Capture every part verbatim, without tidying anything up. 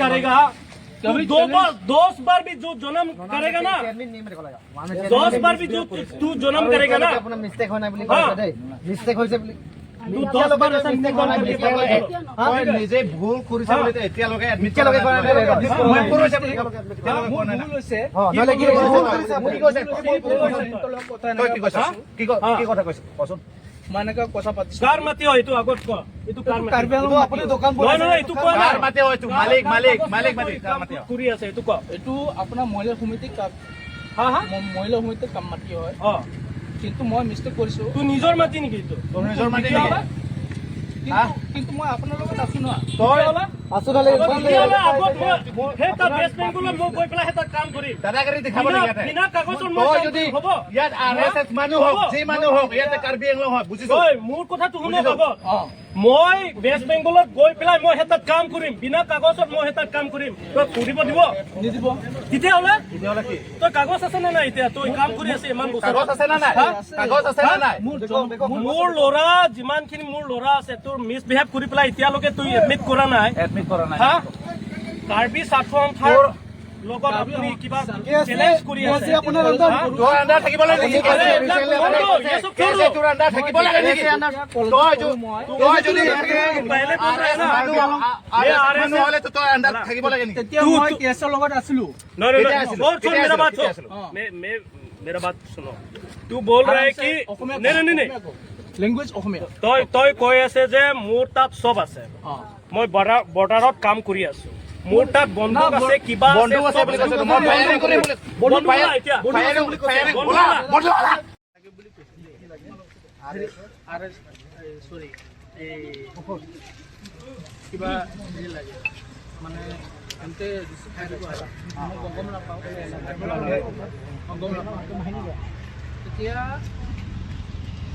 करेगा, तू दो बार, दस बार भी जो जन्म करेगा ना, दस बार भी जो तू जन्म करेगा ना, अपना मिस्टेक होना बोली हाँ। करेगा दे। मिस्टेक होइছে বুলি। तू दस बार ऐसा नहीं बोल सकते। হয়, নিজে ভুল কৰিছে हाँ। বুলি তো এতিয়ালৈকে এডমিট এতিয়ালৈকে কৰা নাই। মই ভুল হৈছে বুলি এতিয়ালৈকে কোৱা নাই। ভুল হৈছে। हाँ, কি নহ'লে কি ভুল হৈছে? ভুল হৈছে? কি কৈছে? তই কি কৈছ? हाँ? কি ক-, हाँ। কি কথা কৈছ? কচোন। মই এনেকুৱা কথা পাতিছো। কাৰ মাটি হয় এইটো আগত কোৱা? এইটো কাৰ এইটো মাটি? কাৰ্বি আংলং এইটো মাটি আপুনি হয়। দোকান নহয়, নহয়, বনাইছে। এইটো কোৱা কাৰ নাই। মাটি হয় এইটো? মালিক, মালিক, মালিক মাটি, কাৰ মাটি হয়? কৰি আছে, এইটো কোৱা। এইটো আপোনাৰ মহিলা সমিতি কাম, হা, হা? ম-, মহিলা সমিতিৰ কাম মাটি হয়। অ। কিন্তু মই মিষ্টেক কৰিছো। তোৰ নিজৰ মাটি নেকি এইটো? তোৰ নিজৰ মাটি নেকি? কিন্তু, হা? কিন্তু মই আপোনাৰ লগত আছো ন। তই আছো নহ'লে আগত মই, সেই তাত ৱেষ্ট বেংগলত মই গৈ পেলাই সেই তাত কাম কৰিম। দাদাগিৰি দেখাব বিনা, নেকি ইয়াতে? বিনা কাগজত মই তই কাম যদি কৰিম, হ'ব? ইয়াত আৰ এছ এছ মানুহ হওক, হ'ব। যি মানুহ হওক, ইয়াতে কাৰ্বি আংলং হয়, বুজিছ? তই মোৰ কথাটো শুন বুজিছ? আগত। অ। মই ৱেষ্ট বেংগলত গৈ পেলাই মই সেই তাত কাম কৰিম, বিনা কাগজত মই সেই তাত কাম কৰিম। তই কৰিব দিব? নিদিব। তেতিয়াহ'লে? তেতিয়াহ'লে কি? তই কাগজ আছে নে নাই এতিয়া? তই কাম কৰি আছে ইমান বছৰ। কাগজ আছে নে নাই? হা? কাগজ আছে নে নাই? মোৰ জ-, মোৰ মোৰ ল'ৰা, যিমানখিনি মোৰ ল'ৰা আছে, তোৰ মিছবিহেভ কৰি পেলাই এতিয়ালৈকে তই এডমিট কৰা নাই। এডমিট কৰা নাই। হা? কাৰ্বি স্বাৰ্থ সন্থাৰ তোৰ লগত আপুনি কিবা কেছ, চেলেঞ্জ কৰি কেছ আছে। আপোনাৰ আণ্ডাৰ হা? তোৰ আণ্ডাৰ থাকিব লাগে নেকি? আৰে, এইবিলাক বন্ধ, এই চব কেছ, কেছ। তোৰ আণ্ডাৰ থাকিব লাগে নেকি? কেছ আণ্ডাৰ তই যো-, তই যদি পহলে বন্ধ আৰ এছ না। মানুহ, আ-, আৰ এছ এই আৰ এছ মানুহ হ'লে তো তই আণ্ডাৰ থাকিব লাগে নেকি? তেতিয়া তোৰ, মই তোৰ কেছৰ লগত আছিলো। নহয়, নহয়, কেতিয়া নহয়। আছিলো? বৰ ছোন, কেতিয়া মেৰা আছিলো? বাত কেতিয়া ছোন। আছিলো? মে-, মে-, মেৰা বাত শুনো। তু বল ৰা হে কি? অসমীয়া নে, নে, নে, নে। লেংগুৱেজ অসমীয়া। তই, তই কৈ আছে যে মোৰ তাত চব আছে। অ। মই বৰ্ডাৰ, বৰ্ডাৰত কাম কৰি আছো। মোৰ তাত বন্দুক না, আছে, কিবা আছে, বন্দুক আছে চব বুলি আছে। কৈছে। মই ফায়াৰিং কৰিম বুলি, বন্দুক ফায়াৰ-, নাই এতিয়া। ফায়াৰিং, ফায়াৰিং, বন্দুক নাই। বলা, বন্দুক। আৰে, আৰে, এ, চৰি, এই, কিবা হেৰি লাগে, মানে, সিহঁতে ৰিচিভ খাই দিব আৰু। মই গম নাপাওঁ। মই গম নাপাওঁ। তেতিয়া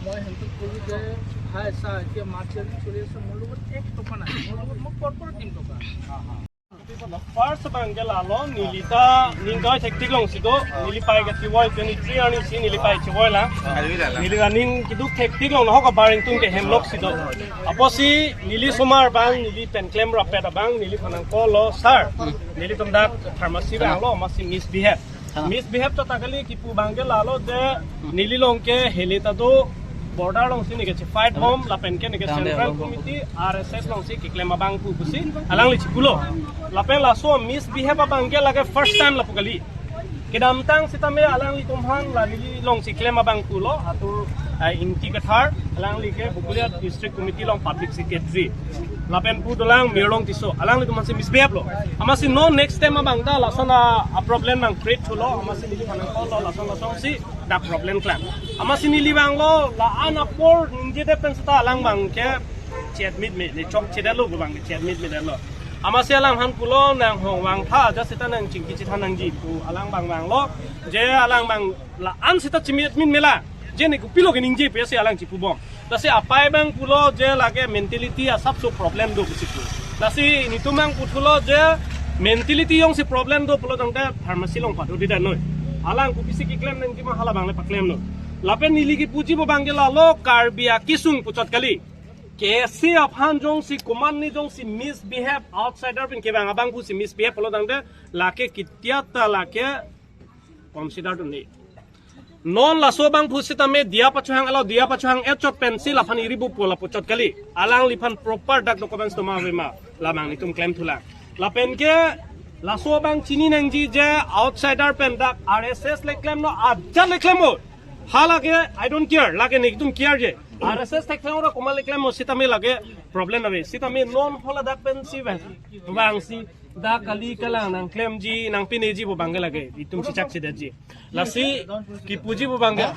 মই সিহঁতক ক'লোঁ যে, "ভাই, চা, এতিয়া মাৰ্চ ইয়াৰ্লি চলি আছে, মোৰ লগত এক টকা নাই, মোৰ লগত মই ক'ৰ পৰা দিম টকা?" First abang ke lalo, neli ta ning doi thektik longsi do, neli pai ke chevoi twenty three arni si neli pai chevoi la. Neli ta ning keduk thektik long, nahok abar ingtung ke hemlok si do. Apotsi neli somar abang, neli pen klem rapet abang, neliphan nangkoklo, "Sir, nelitum dak pharmacy abang lo, amatsi misbehave." Misbehave to ta kali, kipu abang ke lalo je neli along ke heli ta do, border alongsi neke che-fight bom, lapen ke neke Central Committee, R S S alongsi keklem abang pu pusi alangli chipulo. Lapen laso misbehave abang ke lake first time lapu kali. Kedamtang sitame alanglitum aphan la neli alongsi klem abang pulo, atur, eh, Ingti Kathar, alangli ke Bokolia District Committee along Public Secretary. Lapen pu dolang Mirlong Tisso, alanglitum aphansi misbehave lo. Amatsi non next time abang ta lason a, a problem nang create thulo, amatsi neliphan nangkoklo, lason lasonsi dak problem klang. Amatsi neli abang lo, la-an apor ningjedet pen seta alang abang ke che-admit me, ne chokchedetlo pu abang ke che-admit medetlo. Amatsi alangphan pulo, "Nang hong vangtha, ajat seta nang chingki chethan nangji," pu alang abang vanglo, je alang abang la-an seta che-admit mela, je ne kopilo keningje pusi alang chipu bom. Lasi apai abang pulo je lake mentality asapso problem do pusi pu. Lasi netum abang puthulo je mentality jongsi problem do pulo tangte pharmacy along pado di dan noi. Alang kopisi keklem nangji ma hala abang le paklem noi. Lapen neli kipuji pu abang ke lalo Karbi akesung puchot kali. K S A aphan jongsi komatne jongsi misbehave, outsider pen kevang abang pusi misbehave pulo tangte lake ketia ta lake consider dunde. Non laso abang pusitame diya pachohang alo, diya pachohang echot pensi laphan iri pu pu lapuchot kali. Alangliphan proper dak documents doma ave ma, la abang netum klem thulang. Lapen ke laso abang chini nangji je outsider pen dak R S S le klemlo, ajat le klemlo. Hala ke I don't care, lake netum care je. R S S theklong ra komat le klemlo sitame lake problem ave. Sitame non hala dak pensi vang, vangsi dak kali kalang nangklemji, nangpineji pu abang ke lake itum chechakchedetji. Lasi kipuji pu abang ke,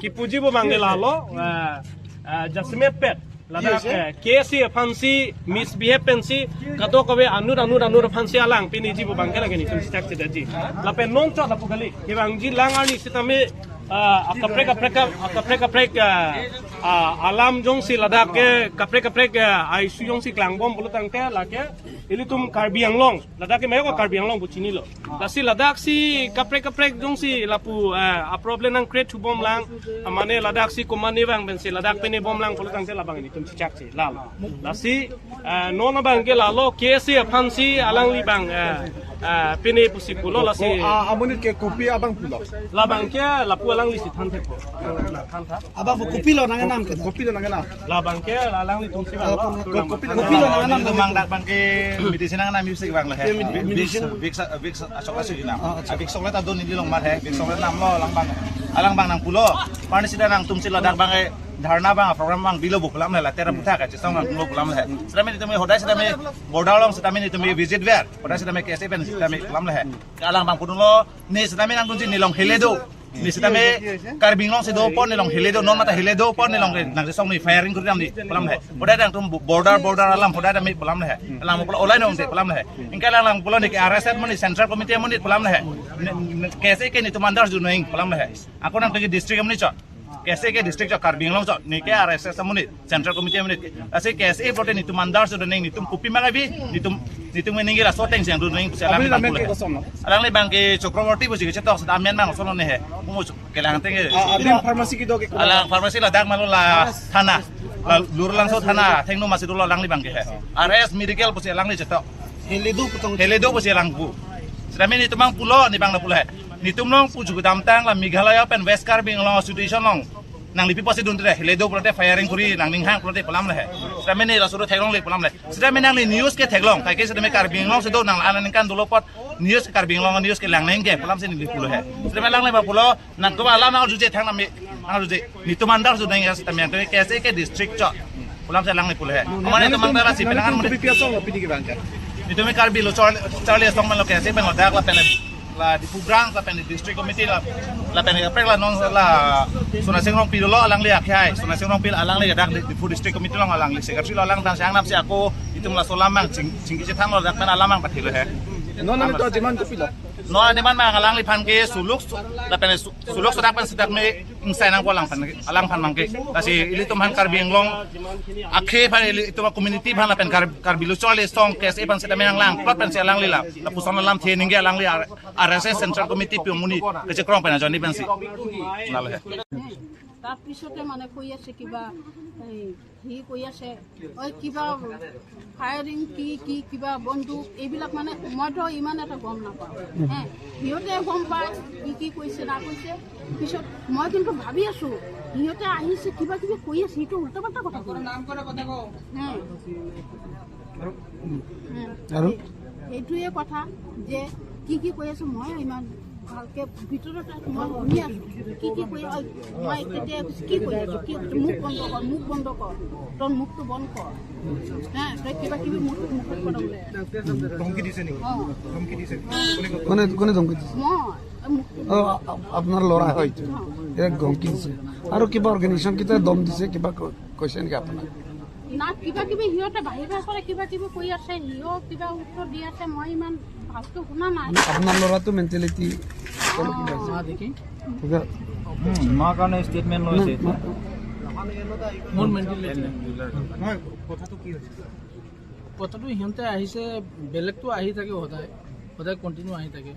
kipuji pu abang ke lalo, ah, ah, jasemet pet ladak, eh, K S A aphansi misbehave pensi kadokave anut anut anut aphansi alang pineji pu abang ke lake netum chechakchedetji. Lapen non chot lapu kali, kevangji lang arni sitame, ah, akaprek kaprek ka, akaprek kaprek, ah, Ah, alam jongsi ladak ke kaprek kaprek, ah, issue jongsi klangbom pulo tangte lake ilitum Karbi Anglong, ladak ke meko Karbi Anglong pu chinilo. Lasi ladak si kaprek kaprek jongsi lapu, ah, a problem nang create thubom lang, ah, mane ladak si komatne vang pensi ladak pine bom lang pulo tangte labang ilitum chechak si lalo. Lasi, ah, non abang ke lalo K S A aphan si alangli bang, ah, ah, pine pusi pulo lasi. Oh, ah, amonit ke kopi abang pulo? Labang ke lapu alangli si than thepo. Than tha. Abang pu kopilo nangnam ke? Kopilo nangnam? Labang ke lalang ni tumsi bang. Ah, lo, ko-, ko-, kopilo nangnam? Ilitum abang dak abang ke medicine nangnam music bang le he. Ya, medi-, medicine. Vicks, Vicks, Vicks asok asok jinam. Ah, acha. Ah, Vicks chocolate adon neli longmar he. Vicks chocolate nam lo alang abang. Alang abang nangpulo. Parni sida nangtumsi ladak abang ke dharna abang program abang bilo bu pu alam le, la tera puthak ke chisong nangpulo pu alam le he. Sitame ilitum hodai sitame border along sitame ilitum visit ver. Hodai sitame K S A pen sitame pu alam le he. Alang abang pudunlo, ne sitame nangdunsi nelong hile do. Ne sitame Karbi Anglong si do apot nelong hile do, non mata hile do apot nelong ke nangchisong ne firing kuri dam ne pu alam le he. Hodai nangtum bo-, border, border alam hodai dam ne pu alam le he. Alang pulo olai nong te pu alam le he. Anke alang pulo ne ke R S S amonit, Central Committee amonit pu alam le he. Ne, ne, K S A ke netum under dunang pu alam le he. Ako nang ke district amonit chot. K S A ke district chot, Karbi Anglong chot. Ne ke R S S amonit, Central Committee amonit. Lasi K S A pulote netum under dunang, netum kopi magavi, netum, netum mening ke laso ateng si dunang pusi alang. Apni abang nangpulo ke he. Kosonlo? Alangli abang ke Chakraborty pusi kechetok, seta amen abang kosonlo ne he. Mo kelang teng ke. Ah, abang pharmacy kedo ke? Alang pharmacy ladak malo la thana. La Luralangso thana, thengno masi dolo alangli abang ke he. R S medical pusi alangli chetok. Hile do pu tong. Hile do pusi alang pu. Sitame netum abang pulo, ne abang lapulo he. Netum along pu ju kedamtang la Meghalaya pen West Karbi Anglong situation along nangli pi pusi dun te, hile do pulote firing kuri nangning hang pulote pu alam le he. Sitame ne laso do theklongle pu alam le. Sitame nangli news ke theklong, kaike sitame Karbi Anglong si do nang la-an aningkan dolo apot news Karbi Anglong news kelang nang ke pu alam si neli pulo he. Sitame alangli abang pulo, nangtum alam nang arjuje thangnam me, nang arjuje. Netum under dunang ya sitame nangtum K S A ke district chot pu alam si alangli pulo he. Mane netum abang ta lasi nangtum penang kopi pi asong lo pini ke abang ke? Netum Karbi Lo Charli, Charli Asong man lo K S A pen ladak lapen la Diphu branch lapen district committee la, lapen kaprek la non la Sonasing Rongpi lo alangli akhai. Sonasing Rongpi alangli dak Diphu district committee along alangli secretary lo, alang tang siang nam si ako itum laso alam abang ching, chingki chethan lo dak pen alam abang pathilo he. Non non to demand kopilo? Non demand abang alangliphan ke suluk su-, lapen su-, suluk sudak pen sudak me ingsai nangpo alangphan, alangphan abang ke. Lasi ilitum aphan Karbi Anglong akhei aphan ilitum community aphan lapen Kar-, Karbi Lo Charli Asong K S A aphan sitame nanglang plot pensi alangli la, lapuson alam the ningke alangli R-, R S S Central Committee pu amonit kechekrong pen ajoine pensi. Nale he. তাৰ পিছতে মানে কৈ আছে কিবা, এই, সি কৈ আছে, "ঐ, কিবা ফায়াৰিং কি, কি, কিবা বন্দুক, এইবিলাক মানে মইতো ইমান এটা গম নাপাওঁ।" হে, সিহঁতে গম পায় কি কি কৈছে, না কৈছে। পিছত মই কিন্তু ভাবি আছো, সিহঁতে আহিছে, কিবা কিবি কৈ আছে, সেইটো উল্টা পাল্টা কথা কৈ আছে। হে। আৰু? হে। আৰু? এইটোৱে কথা যে কি কি কৈ আছে, মই ইমান ভালকে ভিতৰত মই শুনি আছো। কি কি কৈ, ঐ, মই তেতিয়া কি কৈ আছো, কি কৈছো, "মুখ বন্ধ কৰ, মুখ বন্ধ কৰ, তোৰ মুখটো বন্ধ কৰ।" হা, তই কিবা কিবি মুখ, মুখত কৰ বোলে। ধমকি দিছে নেকি? অ। ধমকি দিছে? কোনে, কোনে ধমকি দিছে? মই, এই মুখটো অ, আ-, আপোনাৰ ল'ৰা হয় এইটো। অ। ইয়াক ধমকি দিছে। আৰু কিবা অৰ্গেনাইজেশ্যন কেইটাই দম দিছে, কিবা ক-, কৈছে নেকি আপোনাক? না, কিবা কিবি সিহঁতে বাহিৰ পৰা কিবা কিবি কৈ আছে, সিও কিবা উত্তৰ দি আছে, মই ইমান ভালকে শুনা নাই। আপোনাৰ ল'ৰাটো মেণ্টেলিটি কেনেকুৱা হৈছে? মা দেখি। এতিয়া হুম, মা কাৰণে ষ্টেটমেণ্ট লৈছে। মা, মা, মোৰ মেণ্টেলিটি। নহয়, কথাটো কি হৈছে? কথাটো সিহঁতে আহিছে, বেলেগটো আহি থাকে সদায়, সদায় কণ্টিনিউ আহি থাকে।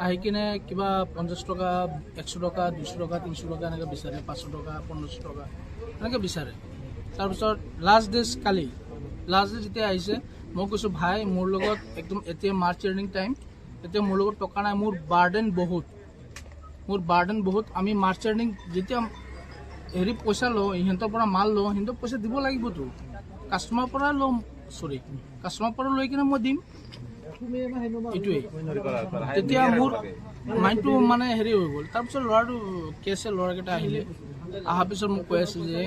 আহি কিনে কিবা পঞ্চাশ টকা, একশ টকা, দুশ টকা, তিনিশ টকা এনেকে বিচাৰে, পাঁচশ টকা, পঞ্চাশ টকা এনেকে বিচাৰে। তাৰপিছত লাষ্ট ডে কালি, লাষ্ট ডে যেতিয়া আহিছে, মই কৈছোঁ, "ভাই, মোৰ লগত একদম এতিয়া মাৰ্চ এণ্ডিং টাইম, এতিয়া মোৰ লগত টকা নাই, মোৰ বাৰ্ডেন বহুত, মোৰ বাৰ্ডেন বহুত। আমি মাৰ্চ এণ্ডিং যেতিয়া হেৰি পইচা লওঁ, সিহঁতৰ পৰা মাল লওঁ, সিহঁতক পইচা দিব লাগিবতো, কাষ্টমাৰ পৰা লওঁ, চৰি, কাষ্টমাৰ পৰা লৈ কিনে মই দিম।" এইটোৱেই। তেতিয়া মোৰ মাইণ্ডটো মানে হেৰি হৈ গ'ল। তাৰপিছত ল'ৰাটো, কে এছ এ ল'ৰাকেইটা আহিলে, অহাৰ পিছত মোক কৈ আছে যে,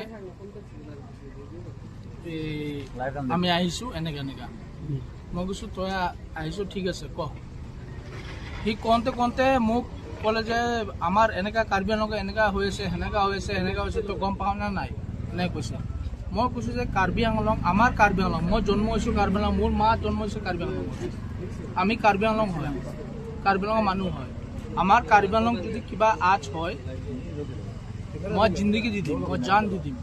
"এই, আমি আহিছোঁ এনেকে এনেকা।" মই কৈছোঁ, "তই আ-, আহিছ, ঠিক আছে, ক।" সি কওঁতে কওঁতে মোক ক'লে যে, "আমাৰ এনেকা কাৰ্বি আংলঙত এনেকা হৈ আছে, সেনেকা হৈ আছে, সেনেকা হৈছে, তই গম পাৱ নে নাই?" এনেকে কৈছে। মই কৈছোঁ যে কাৰ্বি আংলং, আমাৰ কাৰ্বি আংলং, মই জন্ম হৈছোঁ কাৰ্বি আংলং, মোৰ মা জন্ম হৈছে কাৰ্বি আংলং, আমি কাৰ্বি আংলং হয়, কাৰ্বি আংলঙৰ মানুহ হয়। আমাৰ কাৰ্বি আংলং যদি কিবা আঁচ হয়, মই জিন্দগী দি দিম, মই জান দি দিম।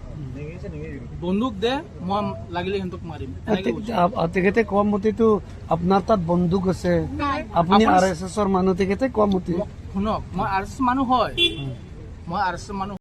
বন্দুক দে, মই লাগিলে সিহঁতক মাৰিম, এনেকে কৈছে। আপ-, আপ-, তেখেতে কোৱা মতেতো আপোনাৰ তাত বন্দুক আছে, নাই। আপুনি আপুনি আৰ এছ এছৰ মানুহ, তেখেতে কোৱা মতে। ম-, শুনক, মই আৰ এছ এছ মানুহ হয়। উম। মই আৰ এছ এছ মানুহ।